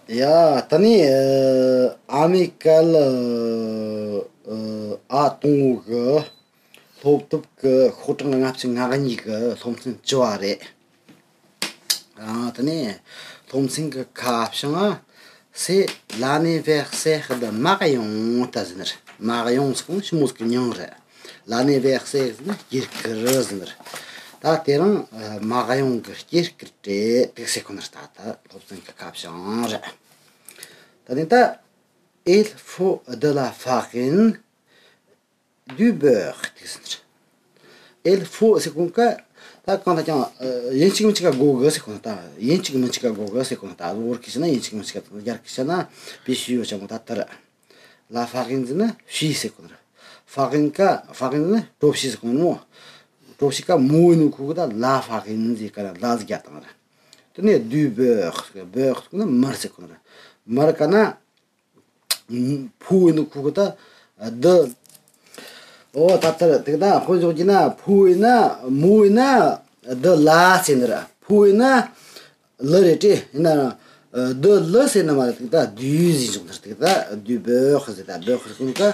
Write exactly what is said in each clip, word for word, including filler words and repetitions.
ཡ། ད་ནི་ཨ་མི་ཀལ་ཨ་དང་བོ་གི་སློབ་དེབ་ཀྱི་ཤོག་གྲངས་ལྔ་བཅུ་ང་གཉིས་ཀྱི་སློབ་ཚན་བཅུ་བ་རེད། ཨ། ད་ནི་སློབ་ཚན་གྱི་ཁ་བྱང་ཨ། C'est l'anniversaire de Marion ད་ཟེར་ནི་རེད། Marion ཟེར་གོ་ནི་ཞི་མོ་ཟིག་གི་མྱིང་རེད། L'anniversaire ཟེར་ན་སྐྱེས་སྐར་ཟེར་ནི་རེད། ད་དེ་རིང་Marion གི་སྐྱེས་སྐར་རེད་དེ་ཟེར་གོ་ནི་རེད། ད་ད་སློབ་ཚན་གྱི་ཁ་བྱང་རེད། ད་ནི་ད། Il faut de la farine, du beurre དེ་ཟེར་ནི་རེད། Il faut ཟེར་གོ་ནི་ཀ། ད་གང་ལྟར་ཀྱང་ཡིན་གཅིག་མིན་གཅིག་ག་དགོས་གི་ཟེར་གོ་ནི། ད་ཡིན་གཅིག་མིན་གཅིག་ག་དགོས་གི་ཟེར་གོ་ནི། ད་བོད་སྐད་བཤད་ན་ཡིན་གཅིག་མིན་གཅིག་ག། རྒྱ་སྐད་བཤད་ན་必须ཡོད་ཅེས་མོ་ད་དེ་རེད། La farine ཟེར་ན་ཕྱེ་ཟེར་གོ་ནི་རེད། Farine ཀ། Farine ཟེར་ན་གྲོ་ཕྱེ་ཟེར་གོ་ནི་མོ། གྲོ་ཕྱེ་ཀ་མོ་ཡིན་ནོ་ཁུ་གུ་ད་la farine ཟེར་ཀ་ན་la ཟེར་རྒྱག་དང་རེད། དེ་ནས་du beurre, beurre ཟེར་གོ་ན་མར་ཟེར་གོ་ནི་རེད། མར་ཀ་ན་ཕོ་ཡིན་ནོ་ཁུ་གུ་ད་de། ཨོ་ད་ལྟར་དེ་ད་དཔེ་འཇོག་གྱི་ན་ཕོ་ཡིན་ན་མོ་ཡིན་ན་de la ཟེར་ནི་རེད། ཕོ་ཡིན་ན་le རེད་དྲེ། ཡིན་ན་de le ཟེར་ན་མ་རེད། དེ་ད་du ཟེར་འཇོག་ནི་རེད། དེ་ད་du beurre ཟེར། ད་beurre ཟེར་གོ་ནི་ཀ།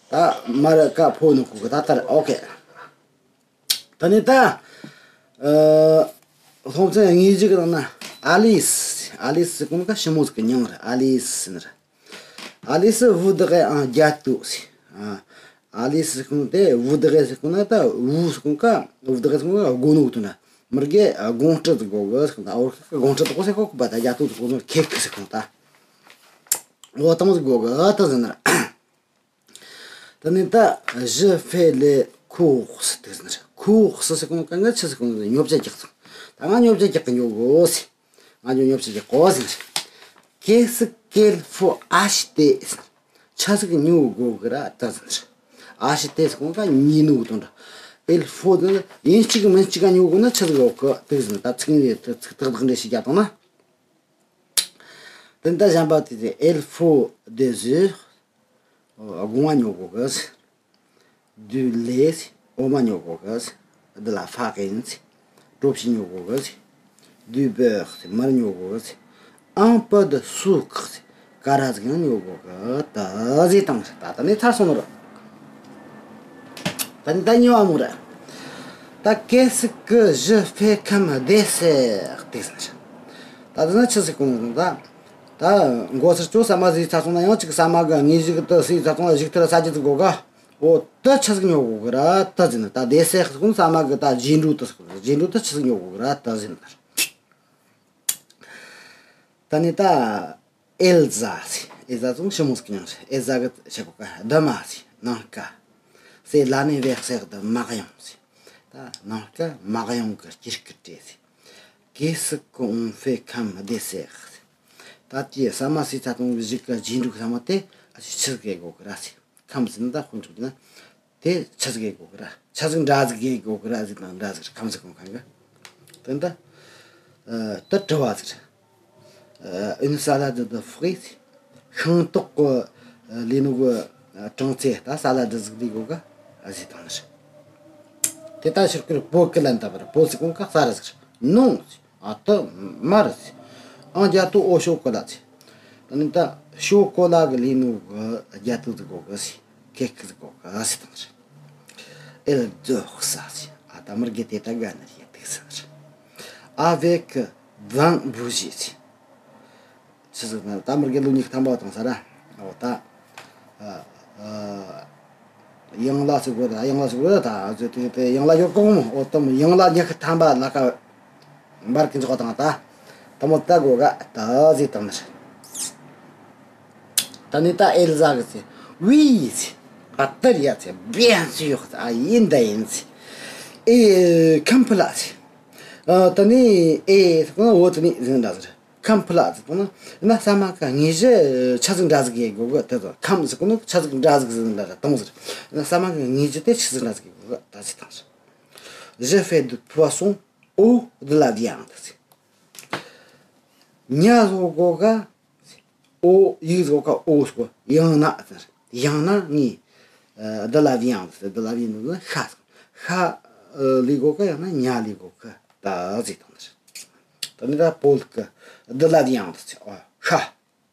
ད་མར་ཀ་ཕོ་ཡིན་ནོ་ཁུ་གུ་ད་ལྟར་ཨོ་ཁེ། ད་ནི་ད། ཨ། སློབ་ཚན་དངོས་གཞི་གི་ནང་ན་Alice, Alice ཟེར་གོ་ནི་ཀ་ཞི་མོ་ཟིག་གི་མྱིང་རེད། Alice ཟེར་ནི་རེད། Alice voudrait un gâteau ཟེར། ཨ། Alice ཟེར་གོ་ནི་དེ་voudrait ཟེར་གོ་ནི་ད་voudrait ཟེར་གོ་ནི་ཀ། Voudrait ཟེར་གོ་ནི་ཀ་དགོས་ནོ་གི་དོན་རེད། མི་རྒས་དགོངས་འཁྲི་ཟིག་དགོས་གི་ཟེར་གོ་ནི། ཨོ་ཁེ་དགོངས་འཁྲི་དགོས་ཟེར་གོ་གི་པ། ད་gâteau ཟིག་དགོས་ནོ། cake ཟེར་གོ་ནི་ད། འོ་དང་ཟིག་དགོས་གི་ད་ཟེར་ནི་རེད། ད་ནི་ད་je fais les courses དེ་ཟེར་ནི་རེད། Courses ཟེར་གོ་ནི་ཀ་ང་ཆི་ཟེར་གོ་ནི་ཉོ་ཆ་རྒྱག་ཚུལ། ད་ང་ཉོ་ཆ་རྒྱག་གི་ཉོ་གོ་ཟེར། ང་ཉོ་ཉོ་ཆ་རྒྱག་གོ་ཟེར་ནི་རེད། Qu'est-ce qu'il faut acheter ཟེར། ཆི་ཟིག་ཉོ་དགོས་གི་ར་ད་ཟེར་ནི་རེད། Acheter ཟེར་གོ་ནི་ཀ་ཉོ་ནོ་གི་དོན་རེད། Il faut དེ་ནི་ཡིན་གཅིག་མིན་གཅིག་ག་ཉོ་དགོས་ན་ཆི་ཟིག་ཡོད་གི་དེ་ཟེར་ནི། ད་ཚིག་ངན་ཚིག་ཏག་ཏག་འདྲ་ཞིག་རྒྱག་དང་ན། དེ་ནི་ད་གཞན་པ་དེ་ཟེར། Il faut des œufs སྒོང་ང་ཉོ་དགོས་གི། Du lait འོ་མ་ཉོ་དགོས་གི། De la farine གྲོ་ཕྱེ་ཉོ་དགོས་གི། Du beurre མར་ཉོ་དགོས་གི། Un peu de sucre ཀ་ར་ཟིག་ཡང་ཉོ་དགོས་གི་ད་ཟེར་བཏང་། ད་ད་ནི་ཚར་སོང་ནི་རེད། ད་ནི་ད་གཉིས་པ་མོ་རེད། ད་qu'est-ce que je fais comme dessert དེ་ཟེར། ད་དེ་ན་ཆི་ཟིག་གོ་ནི་ད། ད་མགོ་སར་ཅོ་ཟ་མ་ཟོས་ཚར་སོང་ན་ཡང་ཅིག་ཟ་མ་གི་དངོས་གཞི་གི་དེ་ཟོས་ཚར་སོང་ན་བཞུགས་ཐུབ་ས་ཅི་ཟིག་དགོས་ག། འོ་དེ་ཆི་ཟིག་ཉོ་དགོས་གི་ར་ད་ཟེར་ནི། ད་དེ་སེ་ཟེར་གོ་ནི་ཟ་མ་གི་ད་རྗེས་འགྲོ་དེ་ཟེར་གོ་ནི། རྗེས་འགྲོ་དེ་ཆི་ཟིག་ཉོ་དགོས་གི་ར་ད་ཟེར་ནི། ད་ནི་ད་Elsa ཟེར། Elsa ཟེར་ཞི་མོ་ཟིག་གི་མྱིང་རེད། Elsa གི་ཆེ་གོ་ཀ་ད་མ་ཟེར། ནངས་ཀ་c'est l'anniversaire de Marion ཟེར། ད་ནངས་ཀ་Marion གི་སྐྱེས་སྐར་རེད་ཟེར། Qu'est-ce qu'on fait comme dessert ཟེར། ད་དེ་ཟ་མ་ཟོས་ཚར་སོང་བཞུགས་གི་རྗེས་འགྲོ་གི་ཟ་མ་དེ་ཨ་ཅིག་ཆི་ཟིག་གི་དགོས་གི་ར་ཟེར། Comme ཟེར་ན་ད་དཔེ་འཇོག་རྒྱུ་ན། དེ་ཆི་ཟིག་གི་དགོས་གི་ར། ཆི་ཟིག་འདྲ་ཟིག་གི་དགོས་གི་ར་ཟེར་དང་འདྲ་ཟིག་རེད། Comme ཟེར་གོ་མཁན་གི། དེ་འདྲ། ཨ། དེ་དྲི་བ་ཟིག་རེད། ཨ། Une salade de fruits ཤིང་ཏོག་གི་ལས་ནོ་གི་གྲངས་ཚད་ད་salade ཟིག་ལས་དགོས་གི་ཟེར་བཏང་ནི་རེད། དེ་ད་ཕྱིར་ཁོས་pas ཀི་ལན་བཏབ་པ་རེད། Pas ཟེར་གོ་མཁན་གི་གསར་ར་ཟིག་རེད། Non ཟེར། ཨ། དེ་མ་རེད་ཟེར། Un gâteau au chocolat ཟེར། ད་ནི་ད་ཤོ་ཀོ་ལ་གི་ལས་ནོ་གི་gâteau ཟིག་དགོས་གི་ཟེར། cake ཟིག་དགོས་གི་ཟེར་བཏང་ནི་རེད། Elle adore ça ཟེར། ཨ། ད་མི་རྒས་དེ་ད་དགའ་ནི་རེད་དེ་ཟེར་ནི་རེད། Avec vingt bougies ཟེར། ཆི་ཟིག་ན་ད་མི་རྒས་ལོ་ཉི་ཤུ་ཐམ་པ་བཏང་ས་ར། འོ་ད། ཨ། ཨ། ཡང་ལ་ཟེར་གོ་ད། ཡང་ལ་ཟེར་གོ་ད། ད་དེ་དེ་ཡང་ལ་ཡོད་གོ་མོ། འོ་ད་མོ་ཡང་ལ་ཉི་ཤུ་ཐམ་པ་ལ་ཀ་འབར་གི་འཇོག་དང་ད། ད་མོ་ད་དགོས་ག་ད་ཟེར་བཏང་ནི་རེད། ད་ནི་ད་Elsa གི་ཟེར། Oui ཟེར། ཨ། དེ་རེད་ཟེར། Bien sûr ཟེར། ཨ། ཡིན་ད་ཡིན་ཟེར། Et comme plat ཟེར། ཨ། ད་ནི་et ཟེར་གོ་ན་འོ་ད་ནི་ཟེར་འདྲ་ཟེར། Comme plat ཟེར་གོ་ན། ཡིན་ན་ཟ་མ་གི་དངོས་གཞི་ཆི་ཟིག་འདྲ་ཟིག་ཡེད་དགོས་གི་དེ་ཚོ། Comme ཟེར་གོ་ན་ཆི་ཟིག་འདྲ་ཟིག་ཟེར་འདྲ་ར་དང་ཟེར། ཡིན་ན་ཟ་མ་གི་དངོས་གཞི་དེ་ཆི་ཟིག་འདྲ་ཟིག་ཡེད་དགོས་གི་ད་ཟེར་དང་ཟེར། Je fais du poisson ou de la viande ཟེར། ཉ་བཟོ་དགོས་ག། འོ། ཡིག་བཟོ་ག་འོ་ཟེར་གོ། ཡང་ན་ཟེར། ཡང་ན་ངས། ཨ། de la viande ཟེར། de la viande ཟེར་ན་ཤ་ཟེར། ཤ། ཨ། ལས་དགོས་ག་ཡང་ན་ཉ་ལས་དགོས་ག་ད་ཟེར་དང་ཟེར། ད་ནི་ད་poulpe གི་de la viande ཟེར། ཨ། ཁ་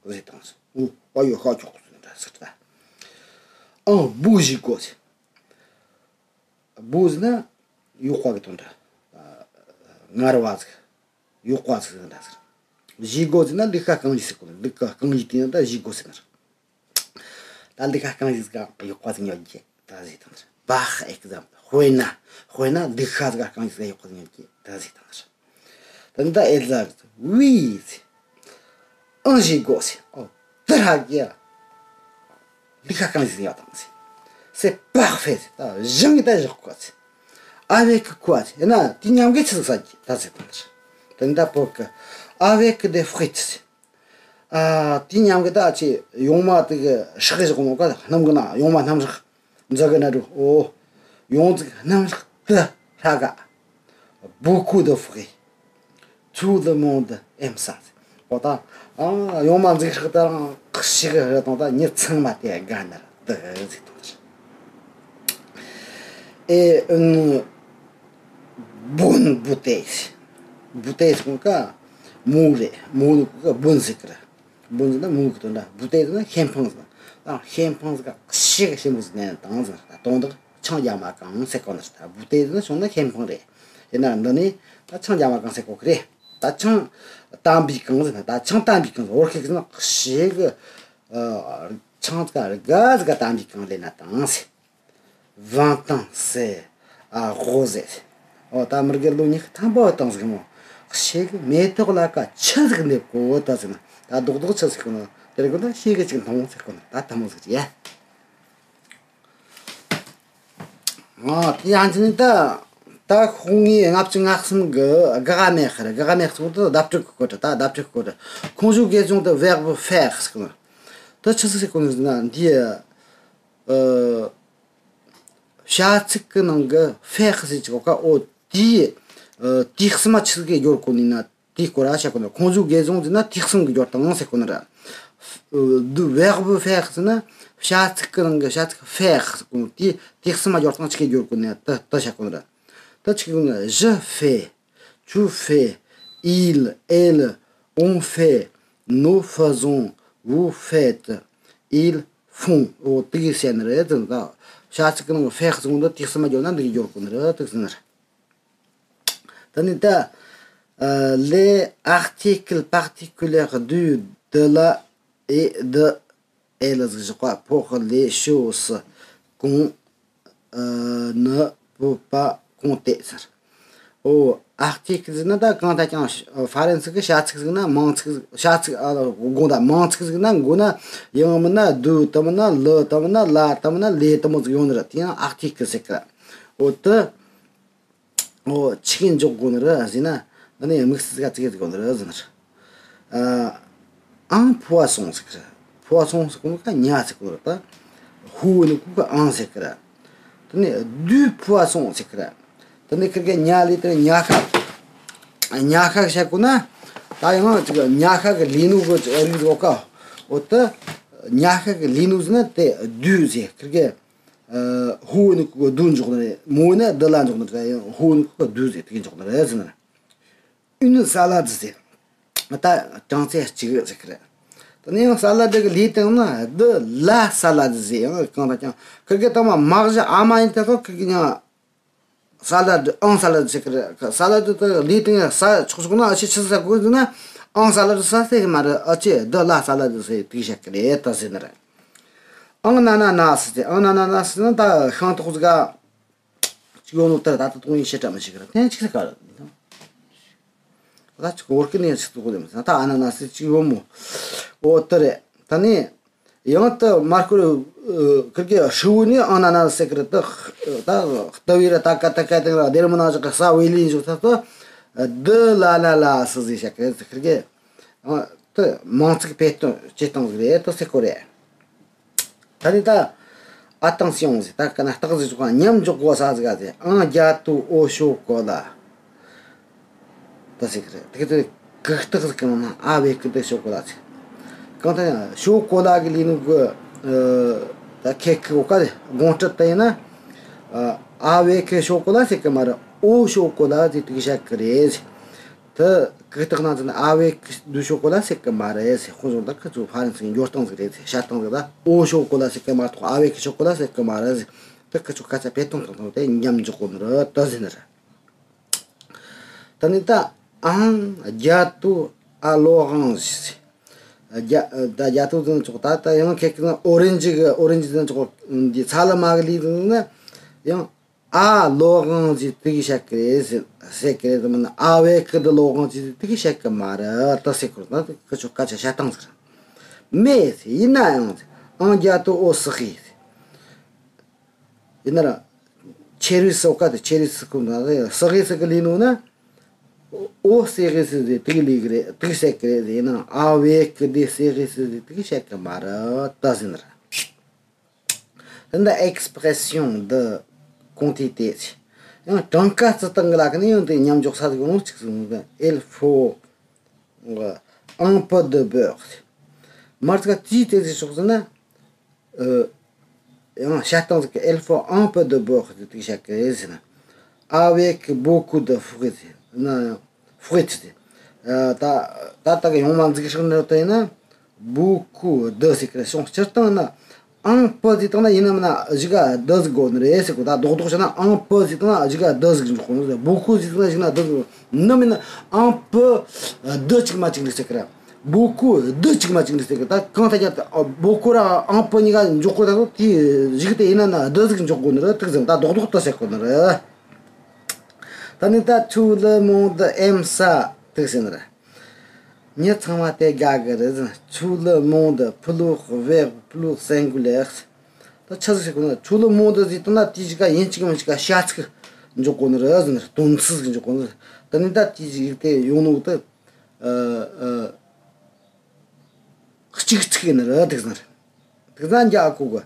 ཟེར་དང་། འོ་ཨ་ཡོ་ཤ་ཆོག་ཟེར་འདྲ་ཟེར་ད། ཨང་བུ་ཞིག་གོ་ཟེར། བུ་ཟེར་ན་ཡོག་པ་གི་དོན་འདྲ། ངར་བ་ཟིག་ཡོག་པ་ཟིག་ཟེར་འདྲ་ཟེར། ཞིག་གོ་ཟེར་ན་ལུག་ཤ་རྐང་བཞི་ཟེར་གོ་ནི། ལུག་ཤ་རྐང་བཞི་དེ་ཡང་ད་ཞིག་གོ་ཟེར་ན། ད་ལུག་ཤ་རྐང་བཞི་ཟིག་ག་ཡོག་པ་ཟིག་ཉོ་རྒྱུ་ད་ཟེར་དང་ཟེར། བྷ་ཧ་ཨེག་ཛམ་དཔེར་ན། དཔེར་ན་ལུག་ཤ་ཟིག་ག་རྐང་བཞི་ཟིག་ག་ཡོག་པ་ཟིག་ཉོ་རྒྱུ་ད་ཟེར་དང་ཟེར། ད་ནི་ད་ཨེ་ལ་ཟིག་ཟེར། ཝི་ཟེར། ཨང་ཞིག་གོ་ཟེར། ཨོ་དེ་ར་གི་ལུག་ཤ་རྐང་བཞི་ཟིག་ཡོད་དང་ཟེར། སེ་པྷ་ཧྥེ་ཟེར། ད་བཞེངས་ད་བཞག་གོ་ཟེར། ཨ་བེ་ཀི་ཀུ་ཨ་ཟེར། ཡིན་ན་དེ་མཉམ་གི་ཆི་ཟིག་ཟ་རྒྱུ་ད་ཟེར་དང་ཟེར། ད་ནི་ད་བོད་གི་ཨ་བེ་ཀི་དེ་ཧྥི་ཏི་ཟེར། ཨ། དེ་མཉམ་གི་ད་ཅི་ཡོང་མ་དེ་གི་ཧྲག་གི་བཞག་ནོ་ག་སྣུམ་གི་ནང་ཡོང་མ་སྣུམ་ཧྲག་འཛག་གི་ན་རུ། ཨོ། ཡོང་ཙིག་སྣུམ་ཧྲག་དེ་ཧྲ་ག། Beaucoup de fruits. Tout le monde aime ça. ཨོ་ད། ཨ། ཡོང་མ་འཛིག་ཧྲག་དེ་རང་ཁ་ཤི་གི་རེད་དང་ད་མྱི་ཚང་མ་དེ་དགའ་ནི་རེད་ཟེར་དང་། ཨེ། ཨུན། Bonne bouteille. Bouteille ཟེར་གོ་ནོ་ག་མོ་རེད། མོ་ནི་ག་བོན་ཟེར་གི་རེད། བོན་ཟེར་ན་མོ་གི་དོན་འདྲ། བུ་ཏེ་ཟེར་ན་ཤེལ་འཕང་ཟེར། ད་ཤེལ་འཕང་ཟེར་ག་ཤེལ་གི་ཤེལ་མོ་ཟེར་ནས་དང་ཟེར། ད་དོན་དག་ཆང་རྒྱ་མ་གང་ཟེར་གོ་ནི་རེད། ད་བུ་ཏེ་ཟེར་ན་བྱུང་ན་ཤེལ་འཕང་རེད། ཡིན་ན་འདི་ནི་ད་ཆང་རྒྱ་མ་གང་ཟེར་གོ་གི་རེད། ད་ཆང་དམ་པའི་གང་ཟེར་ན། ད་ཆང་དམ་པའི་གང་ཟེར། བོད་སྐད་ཟེར་ན་ཤེལ་གི། ཨ། ཆང་ཟེར་ག་རི་ག་ཟེར་ག་དམ་པའི་གང་ལེན་ན་དང་ཟེར། Vingt ans, c'est arrosé. ཨོ་ད་མི་རྒན་ལོ་ཉི་ཤུ་ཐམ་པ་བཏང་ཟིག་མོ། ཤེལ་གི་མེ་ཏོག་ལ་ཀ་ཆུ་ཟིག་འདེབས་གོ་ད་ཟེར་ན། ད་རྡོག་རྡོག་ཆུ་ཟིག་གོ་ན་དེ་རེད་གོ་ན། ཤེལ་གི་ཅིག་མཐོང་ཟེར་གོ་ན་ད་ཐུ་མོ་ཟིག་ཡ། ཨ་དེ་ཡང་ཅི་ནི་ད། ད་ཁོང་ངའི་ལྔ་བཅུ་ང་གསུམ་གི་དགག་མེད་ཁར། དགག་མེད་ཁར་དུ་བརྡ་སྤྲོད་གི་སྐོར་དུ། ད་བརྡ་སྤྲོད་གི་སྐོར་དུ། Quand conjugaison de verbe faire ཟེར་གོ་ན། ད་ཆི་ཟིག་ཟེར་གོ་ནི་ཟེར་ན་འདི། ཨ། བྱ་ཚིག་གི་ནང་གི་ཧྥེ་ཟེར་གྱི་གོ་ཀ། ཨོ་དེའི་ཨ་དུས་གསུམ་མ་ཆི་གི་སྦྱོར་གོ་ནི་ན་དེའི་སྐོར་ར་བཤད་གོ་ནི། Conjugaison ཟེར་ན་དུས་གསུམ་གི་སྦྱོར་སྟངས་ཟེར་གོ་ནི་ར། ཨ་དུ་verbe faire ཟེར་ན་བྱ་ཚིག་གི་ནང་གི་བྱ་ཚིག་ཧྥེ་ཟེར་གོ་ནི་དེའི་དུས་གསུམ་མ་སྦྱོར་སྟངས་ཆི་གི་སྦྱོར་གོ་ནི་ད་ད་བཤད་གོ་ནི་ར། ད་ཆི་གི་གོ་ནི། Je fais, tu fais, il, elle, on fait, nous faisons, vous faites, ils font. ཨོ་དེ་གི་བཤད་ནི་རེད་ཟེར་ན། ད་བྱ་ཚིག་གི་ནང་གི་ཧྥེ་ཟེར་གོ་ནོ་དུས་གསུམ་མ་སྦྱོར་ན་འདི་གི་སྦྱོར་གོ་ནི་རེད་དེ་ཟེར་ནི་རེད། ད་ནི་ད། ཨ། les articles particuliers du, de, la et de, elle ཟེར་གོ་ཀ། Pour les choses qu'on, euh, ne peut pas compter ཟེར། ཨོ་article ཟེར་ན་ད་གང་ལྟར་ཀྱང་ཧྥ་རན་སི་གི་བྱ་ཚིག་ཟིག་ན་མིང་ཚིག། བྱ་ཚིག་ཨ་དགོངས་དག་མིང་ཚིག་ཟིག་ན་དགོས་ན། ཡང་མིན་ན་du དེ་མིན་ན le དེ་མིན་ན la དེ་མིན་ན les དེ་མོ་ཟིག་ཡོང་ནི་རེད། དེ་ཡང་article ཟེར་གི། ཨོ་དེ། ཨོ་ཆི་གི་འཇོག་དགོས་ནི་རེད་ཟེར་ན། འདི་ནི་དམིགས་བསལ་ག་ཅི་གི་དགོས་ནི་རེད་ཟེར་ན། ཨ། un poisson ཟེར་གི་རེད། Poisson ཟེར་གོ་ནོ་ག་ཉ་ཟེར་གོ་ནི་རེད། ད་ཧུ་ནི་གུ་ག་un ཟེར་གི་རེད། དེ་ནས du poisson ཟེར་གི་རེད། དེ་ནས་ཁིར་གི་ཉ་ལས་དེ་ཉ་ཤ། ཉ་ཤ་བཤད་གོ་ན། ད་ཡང་ཅིག་ཉ་ཤ་གི་ལས་ནོ་གི་རིགས་ཟེར་གོ་ཀ། འོ་དེ་ཉ་ཤ་གི་ལས་ནོ་ཟེར་ན་དེ་du ཟེར། ཁིར་གི་ཧུ་ནི་གུ་ག་du འཇོག་ནི་རེད། མོ་ནི་དེ་ལ་འཇོག་ནི་རེད། ཡང་ཧུ་ནི་གུ་ག་du ཟེར་དེ་གི་འཇོག་ནི་རེད་ཟེར་ན། Une salade ཟེར། ད་གྲངས་ཚད་གཅིག་ཟེར་གི་རེད། དེ་ནས་ཡང་salade གི་ལས་དེ་ཡང་ན་de la salade ཟེར། ཡང་གང་ལྟར་ཀྱང་ཁིར་གི་དང་མ་མ་གཞི་ཨ་མ་ཡིན་དེ་ཚོ་ཁིར་གི་ཡང་salade en salade ཟེར་གི་རེད། salade དེ་ལས་དེ་ཡང་ས་ཆོག་ཆོག་ན་ཨ་ཅེ་ཆི་ཟེར་དགོས་ཟེར་ན། en salade ས་ཟེར་གི་མ་རེད། ཨ་ཅེ་de la salade ཟེར་དེ་བཤད་གི་རེད་ད་ཟེར་ནི་རེད། ཨང་ན་ན་ན་ཟེར་ཏེ། ཨང་ན་ན་ན་ཟེར་ན་ད་ཤིང་ཏོག་ཟིག་ག་ཅིག་ཡོད་ནོ་དེར་ད་ལྟ་དོན་ཡིན་ཤེས་བྲལ་མི་ཤེས་གི་ར། དེ་ཅིག་ཟེར་ག་ར། ད་ཅིག་བོར་གི་ནས་ཅིག་ཏུ་གོ་ལེ་མི་ཟེར་ན་ད་ཨ་ན་ན་ཟེར་ཅིག་ཡོད་མོ། ཨོ་དེ་རེད། ད་ནི་ཡང་ད་མར་ཁུ་རུ་ཁིར་གི་ཧྲིལ་བོ་ནི་ཨང་ན་ན་ཟེར་གི་ར། ད་ད་ལྟ་བའི་ར་ད་ཀ་ད་ཀ་དེ་ར་དེར་མི་ན་ཅིག་གི་ས་བེ་ལི་ཞིག་ད་ད་དེ་ལ་ལ་ལ་ཟེར་ཟེར་ཤག་གི་ར། ཁིར་གི་ཨ་ད་མིང་ཚིག་དཔེ་སྟོན་བྱེད་སྟངས་ཟིག་རེད་ད་ཟེར་གོ་རེད། ད་ནི་ད་attention ཟེར། ད་ག་ན་རྟགས་ཟིག་ཅོག་མཉམ་འཇོག་དགོས་ས་ཟིག་ག་ཟེར། Un gâteau au chocolat ད་ཟེར་གི་རེད། དེ་གི་དེ་གི་རྟགས་ཟིག་གི་ནང་ན་avec de chocolat ཟེར། གང་ལྟར་ཡང་chocolat གི་ལས་ནོ་གི་ཨ་ད་ཁེ་ཁི་འོ་ཀ་དེ་དགོངས་འགྲེལ་ད་ཡིན་ན། ཨ་avec chocolat ཟེར་གི་མ་རེད། Au chocolat ཟེར་དེ་གི་བཤད་གི་རེད་ཟེར། དེ་གི་རྟགས་ནང་ཚན་ཨ་བེ་གི་ལུ་ཤོ་གོ་ལ་ཟེར་གི་མ་རེད་ཟེར། ཁོ་ཚོ་ད་ཁི་ཚོ་ཕ་རན་སི་གི་འགྱུར་སྟངས་ཟིག་རེད་ཟེར། བཤད་སྟངས་ཟིག་ད་ཨོ་ཤོ་གོ་ལ་ཟེར་གི་མ་གཏོགས་ཨ་བེ་གི་ཤོ་གོ་ལ་ཟེར་གི་མ་རེད་ཟེར། དེ་ཁི་ཚོ་སྐད་ཆ་བེད་སྟངས་སྟངས་སྟངས་དེ་མཉམ་འཇོག་གོ་ནི་རེད། དེ་ཟེར་ནི་རེད། ད་ནི་ད་ཨང་རྒྱ་ཏུ་ཨ་ལོ་ཨང་ཟེར། རྒྱ་ད་རྒྱ་ཏུ་ཟེར་ཆོག་ད་ད་ཡང་ཁེ་ཁེ་ན་ཨོ་རེན་ཇི་གི་ཨོ་རེན་ཇི་ཟེར་ཆོག་འདི་ཚ་ལ་མ་གི་ལི་ཟེར་ན་ཡང་། ཨ་ལོ་གང་ཟིག་དེ་གི་བཤད་གི་རེད་ཟེར་ཟེར་གི་རེད། དེ་མིན་ན་ཨ་བས་གི་དེ་ལོ་གང་ཟིག་དེ་གི་བཤད་གི་མ་རེད་ད་ཟེར་གི་རེད། ད་ཁི་ཆོ་སྐད་ཆ་བཤད་སྟངས་ཟིག་རེད། མེད་ཟེར། ཡིན་ན་ཡང་ཟེར། ཨང་རྒྱ་ཏུ་ཨོ་སི་ཧི་ཟེར། ཡིན་ན་ར་ཆེ་རི་སི་ཨོ་ཀ་དེ་ཆེ་རི་སི་ཁུ་ན་ཟེར་སི་ཧི་ཟེར་གི་ལི་ནོ་ན། ཨོ་སི་ཧི་ཟེར་ཟེར་དེ་གི་ལི་གི་རེད། དེ་གི་བཤད་གི་རེད་ཟེར། ཡིན་ན་ཨ་བས་གི་དེ་སི་ཧི་ཟེར་ཟེར་དེ་གི་བཤད་གི་མ་རེད་ད་ཟེར་ནི་རེད། དེ་འདི་expression de quantité ཡང་གྲངས་ཀ་བརྩི་སྟངས་ཀྱི་ལ་ཁ་ནས་ཡང་དེ་མཉམ་འཇོག་ས་ཟིག་ཡོང་གཅིག་ཟིག་ཟེར། Il faut un peu de beurre མར་ཚིག་ག་དེའི་དེ་ཟིག་ཤོག་ཟེར་ན། ཡང་བཤད་སྟངས་ཟིག་གི། Il faut un peu de beurre ཟེར་དེ་བཤད་གི་ཟེར་ན། Avec beaucoup de fruits ཟེར་ན། Fruits ཟེར། ད་ད་ལྟ་གི་ཡོང་མ་འཛུགས་ཤིག་ནི་དེ་ཡིན་ན། Beaucoup de ཟེར་གི་རེད། སོང་སྤྱིར་བཏང་ན་un peu ཟེར་བཏང་ན་ཡིན་ནམ་ན་གཞུག་ག་de ཟིག་དགོས་ནི་རེད་ཟེར་གོ། ད་རྡོག་རྡོག་བྱས་ན་un peu ཟེར་བཏང་ན་གཞུག་ག་de ཟིག་འཇོག་གོ་ནི་རེད། Beaucoup ཟེར་བཏང་ན་གཞུག་ན་de ཟིག་ནམ་ཡིན་ན་un peu de གཅིག་མ་གཅིག་རེད་ཟེར་གི་རེད། Beaucoup de གཅིག་མ་གཅིག་རེད་ཟེར་གི། ད་གང་ལྟར་ཀྱང་beaucoup ར་un peu གཉིས་ཀ་འཇོག་གོ། ད་དེ་གཞུག་དེ་ཡིན་ན་ན་de ཟིག་འཇོག་དགོས་ནི་རེད། དེ་ཟིག་ད་རྡོག་རྡོག་ཏུ་ཟེར་གོ་ནི་རེད། ད་ནི་ད་tout le monde aime ça དེ་ཟེར་ནི་རེད། མྱི་ཚང་མ་དེ་དགའ་གི་རེད་ཟེར། Tout le monde ཕྱི་ལོགས་verbe ཕྱི་ལོགས་singulier ད་ཆི་ཟིག་ཟེར་གོ་ན། Tout le monde ཟེར་བཏང་ན་དེའི་གཞུག་ག་ཡིན་གཅིག་མིན་གཅིག་ག་བྱ་ཚིག་འཇོག་གོ་ནི་རེད་ཟེར་ནི་རེད། དོན་ཚིག་ཟིག་འཇོག་གོ་ནི་རེད། ད་ནི་ད་དེའི་གཞུག་དེ་ཡོང་ནོ་དེ་ཨ་ཨ་གཅིག་ཚིག་ཡིན་ནི་རེད། དེ་ཟེར་ནི་རེད། དེ་ན་འཇག་གོ་གི།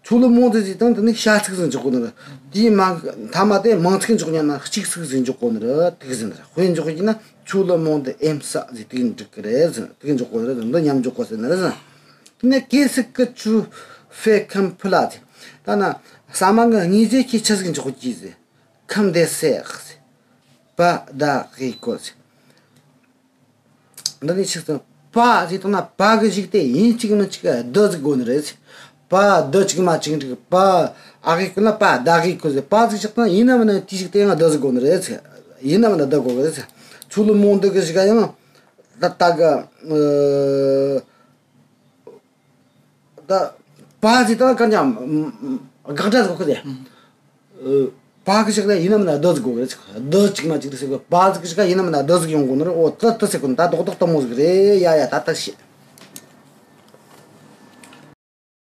Tout le monde ཟེར་བཏང་དེ་ནི་བྱ་ཚིག་ཟིག་འཇོག་གོ་ནི་རེད། དེའི་མ་མཐའ་མ་དེ་མིང་ཚིག་འཇོག་ཉན་ན་གཅིག་ཚིག་ཟིག་འཇོག་གོ་ནི་རེད། དེ་ཟེར་ནི་རེད། དཔེ་འཇོག་གི་ན། Tout le monde aime ça ཟེར་དེ་འགྲིག་གི་རེད་ཟེར། དེ་འཇོག་གོ་ནི་རེད། འདི་མཉམ་འཇོག་གོ་ཟེར་ནི་རེད་ཟེར། དེ་ནས qu'est-ce que tu fais comme plat ཟེར། ད་ན་ཟ་མ་གི་དངོས་རྫས་ཁྱེད་ཆི་ཟིག་འཇོག་གི་ཟེར། Comme dessert ཟེར། Pas d'haricots ཟེར། འདི་ནི་ཆི་ཟེར། pas ཟེར་བཏང་ན་pas གི་གཞུག་དེ་ཡིན་གཅིག་མིན་གཅིག་de ཟིག་དགོས་ནི་རེད། Pas de གཅིག་མ་གཅིག་འགྲིག pas d'haricots ན་pas d'haricots ཟེར། pas ཟིག་བཞག་བཏང་ན་ཡིན་ནམ་ན་དེའི་གཞུག་དེ་ཡང་de ཟིག་དགོས་ནི་རེད། ཡིན་ནམ་ན་de དགོས་གི་རེད། Tout le monde གི་གཞུག་ག་ཡང་ད་ལྟ་གི་ཨ། ད་pas ཟེར་བཏང་ན་གང་ཀྱང་དགག་སྒྲ་ཟིག་གོ་གི་རེད། pas གི་གཞུག་ལ་ཡིན་ནམ་ན་de ཟིག་དགོས་གི་རེད། de གཅིག་མ་གཅིག་རེད་ཟེར་གི། pas གི་གཞུག་ག་ཡིན་ནམ་ན་de ཟིག་ཡོང་དགོས་ནི་རེད། འོ་ད་དེ་ཟེར་གོ་ནི། ད་རྡོག་རྡོག་དེ་མོ་ཟིག་རེད། ཡ་ཡ་ད་ད་ཤེས།